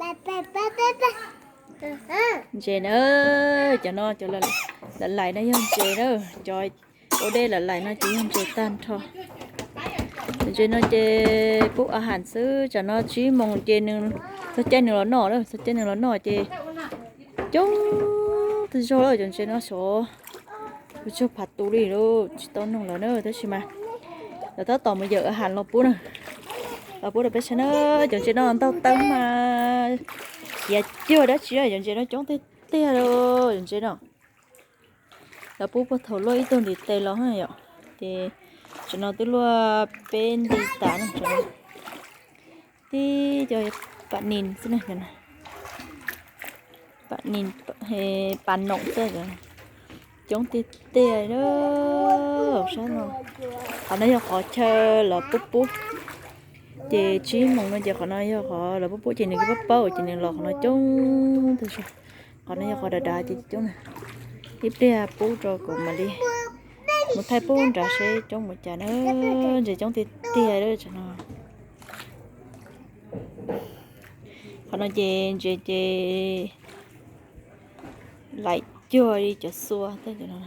Ntses na, cov no cov lam lais no yog ntses na, cov ua dej lam lais no ces yog ntses tag nrho. Cov ntses no ces pub a has xwb, tsam no tsib moos ces nws txog caij nws los noj, txog caij nws los noj ces coob tag zog lawm cov ntses no xyov, kuv tsuag phav tu li lauj, tsis tau noog lawv na, tab sis mas lawv tab tom mus yawm a has los pub na, los pub rau peb saib na. Cov ntses no ntaug taw mas khiav cuag dab tsi, cov ntses no coob tiag tiag li, cov ntses no. Lawv pub puag thaum luaj ib tug ntiv tes los yom, ces tsam no twb luaj peb nti tas na, tib co pam nis xwb na, pam nis, pam noom xwb, coob tiag tiag li. Sab no, qhov no yog qhov chaw lawv pub pub, ces tsib moos no ces qhov no yog qhov lawv pub pub ces nws kuj paub paub ces nws los qhov no coob tag zog. Qhov no yog qhov dav dav ces coob na. Ib pliag pub rau kuv mam li mus thaij pub nrad seb coob mus cas na. Ntses coob tiag tiag li tsam no. Qhov no ces ntses ces laim cuag li cov xua tej no.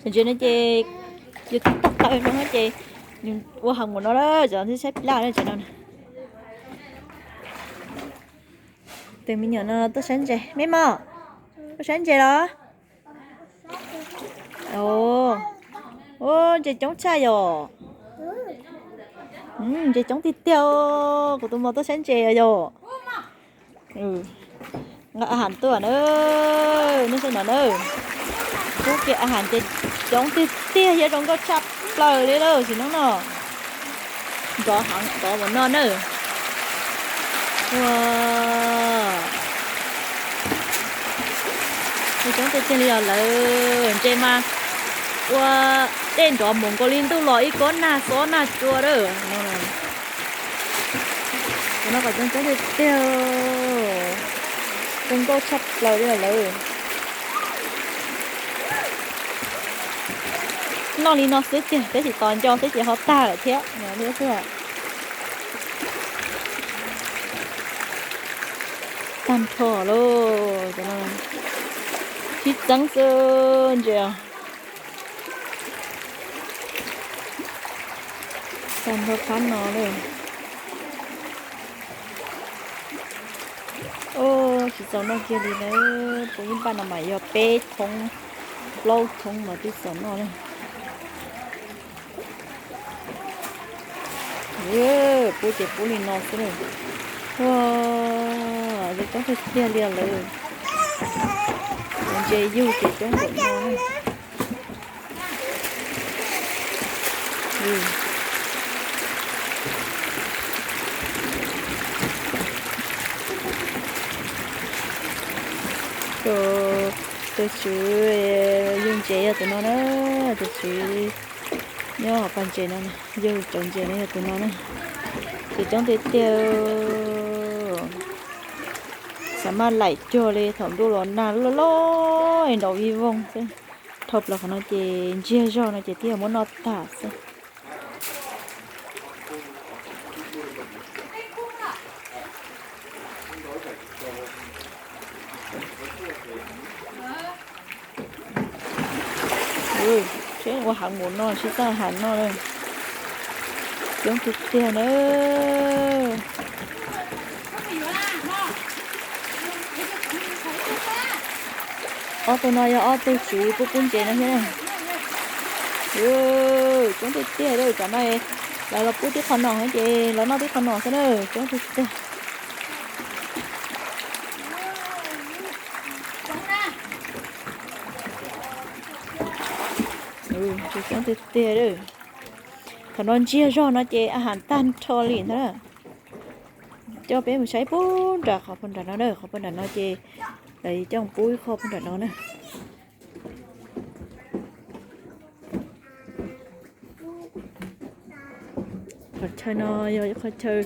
Cov ntses no ces yus tau taw no ces nws ua heev mus no na, cov ntses saib plab no. Tus me nyuam no tuaj saib ntses, me mom, tuaj saib ntses los? Ntses coob tshaj yom. Ntses coob tiag tiag, kuv tus mos tuaj saib ntses yom. Nqa a has tuaj na, nej saib no na. Pub kiag a has ces coob tiag tiag, yog zoo nkauj tshaj plaws li lawm sim no no. Nrov heev tod mus no na. Ua, coob tiag tiag li os lawm, ntses mas ua dej nrov mus nkaus li ntuj los ib kob nag xob nag cua lawm. Cov no kom coob coob tiag tiag, zoo nkauj tshaj plaws li lawm. Noj li no xwb tiag, peb tsis tos nco xwb ces ho tag lawm thiab no thiab xwb. Tag nrho lauj, cov no sib txeeb xwb ntses. Tag nrho phab no lawm. Tsis txaus noj kiag li na, pub ib npaj no mas yog peb thoob plaub thoob mas twb txaus noj na. Pub ces pub li no xwb na. Ua, coob tiag tiag li lawm. Ntses yug ces coob npaum no na. Tus tswv yug ntses yog tus no na, tus tswv nyob hauv pas ntses no, yug cov ntses no yog tus no na. Ces coob tiag tiag, xav maj laim cuag li thaum ntuj los nag loj loj es nrov vij voog xwb. Dhau plaws qhov no ces ntsiag zog no ces twb yog muab noj tag xwb. Seb ua heev mus no sib txaj has noj na. Coob tiag tiag na. Ob tug no yog ob tug tswv pub pub ntses no thiab na. Coob tiag tiag, tsam no lawv los pub tib qho no ces los noj tib qho no xwb na, coob tiag tiag. Coob tiag tiag. Thaum no ntsiag zog no ces a has tag nrho li ntag. Coj peb mus saib puag nram qhov puag nram no na, qhov puag nram no ces lawv coj pub ib qho puag nram no na. Qhov chaw no yog ib qhov chaw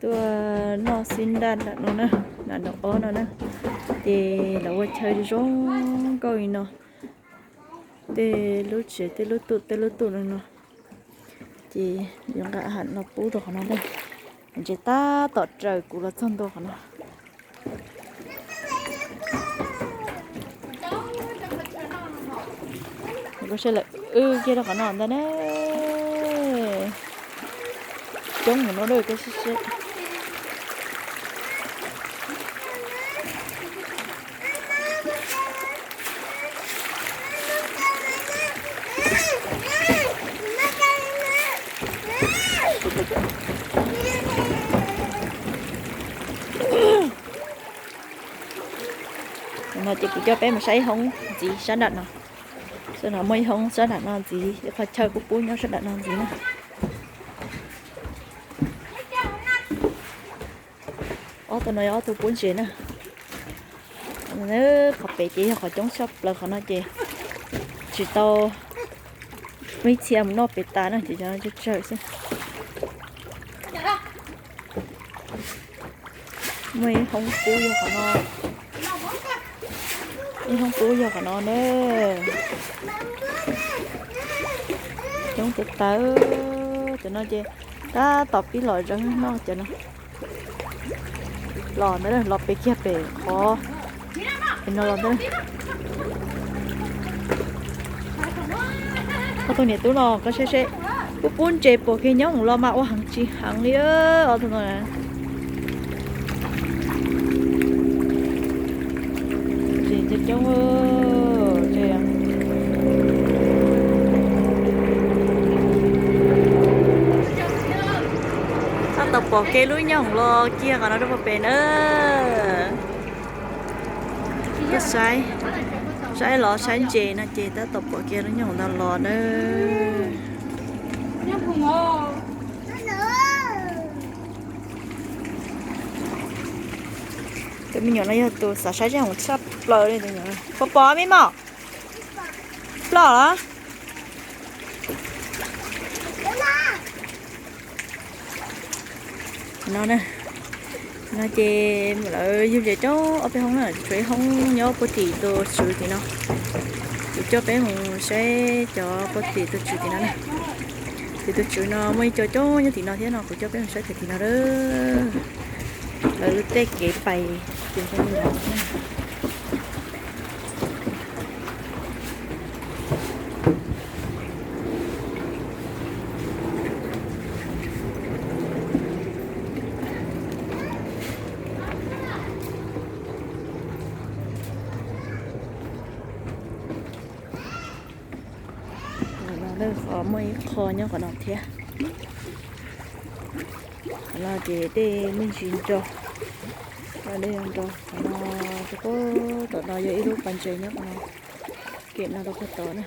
tuaj noj xib ntaj nram no na, nram nroog ob no na. Ces lawv ua chaw zoo nkauj li no, tej lub tsev tej lub tuj tej lub tuj no no. Ces yuav nqa ham los pub rau qhov no ntag. Ntses tab tom raws kuv los txog ntua qhov no. Koj saib lawm, wb kiag rau qhov no ntag na. Coob mus no dab koj sib sib. No ces kuv coj peb mus saib ib hoob ntxiv sab nram no. Sab no muaj ib hoob sab nram no ntxiv, ib qho chaw pub pub nyob sab nram no ntxiv na. Ob tug no yog ob tug pub ntses na. Qhov pem ces yog qhov coob tshaj plaws, qhov no ces tsis tau muaj ib txhia mus noj pem tas na, ces cov no tsawg tsawg xwb. Muaj ib hoob pub yog qhov no, ib hoob pub yog qhov no na. Coob tawv tawv, cov no ces tab tom pib los zeeb noj cov no. Los ntawd los pem kiag pem qhov, pem no los ntawd. Ob tug niam tub no koj saib seb, pub pub ntses pom kiag nyob mus los mas ua heev tsis heev li ob tug no. Ntses coob coob, tab tom pom kev lub nyoog los kiag qhov no rau puag pem na. Tuaj saib, saib los saib ntses no ces tab tom pom kev lub nyoog ntawd los na. Tus me nyuam no yog tus xav saib zeb hoom tshaj plaws li. Puas pom me mom? Ploj los? No na, no ces lawv yug ntses coob ob peb hoob na, tshuav ib hoob nyob puag tim tus tswv tim no. Kuv coj peb mus saib cov puag tim tus tswv tim no na. Tim tus tswv no muaj ib co coob nyob tim no thiab no, kuv coj peb mus saib tim tim no a. Lawv lub tej kev pais ces zoo li no. Qhov no muaj ib qho nyob qhov no thiab. Qhov no ces dej me ntsis nrog, dej nrog qhov no rau puag tom no yog ib lub pas ntses nyob qhov no, kem no rau puag tod na.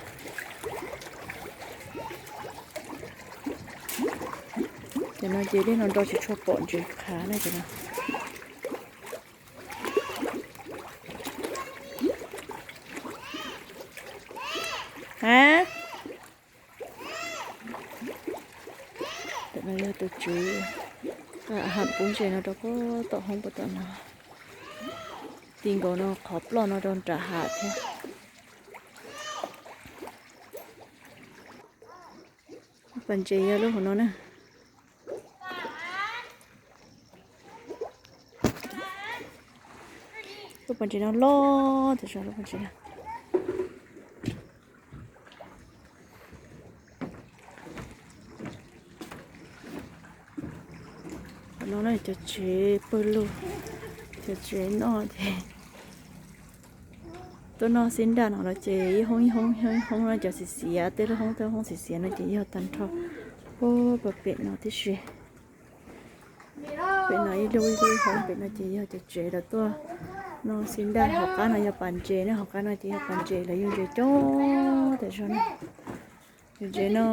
Cov no ces dej no nrog tsis tshua pom ntses qhav na cov no. Tam no yog tus tswv ham pub ntses no rau puag tom hoob puag tom no. Ti nkaus no qhov ploj no rau nram hav thiab. Pas ntses yog lub hauv no na. Lub pas ntses no loj tiag tiag lub pas ntses no. Qhov no cov tsev pawg lug, cov tsev noj ces tuaj noj xib nraj no los ces ib hoob ib hoob ib hoob no cov xiv xiav, tej lub hoob tej lub hoob xiv xiav no ces yog tag nrho puag pem no tib si. Pem no ib lub ib lub hoob pem no ces yog cov tsev lawv tuaj noj xib nraj. Hauv qab no yog pas ntses na, hauv qab no ces yog pas ntses lawv yug ntses coob tas zog na. Ntses no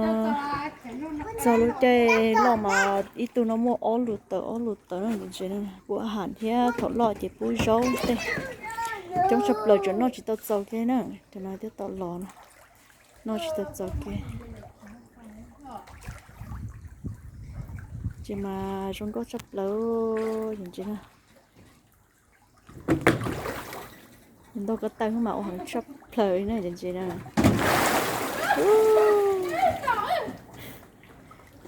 txog lub caij loj mas ib tug no muaj ob lus tawm ob lus tawm na. Ntses no pub ham thiab thaum loj ces pub zaub tej coob tshaj plaws, tseem noj tsis tau txaus kiag na, cov no twb tau los no, noj tsis tau txaus kiag. Ces mas zoo nkauj tshaj plaws ntses no. Ntau ko taw mas ua heev tshaj plaws li na cov ntses no.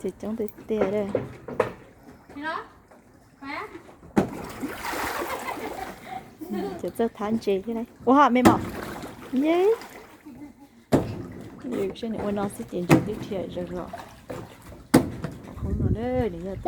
Ces coob tiag tiag. Ces txawj thab ntses thiab lauj. Ua haj me mom. Yej, seb nws ua no xwb ces ntses twb dhia zom zaws. Qhov no nws yog,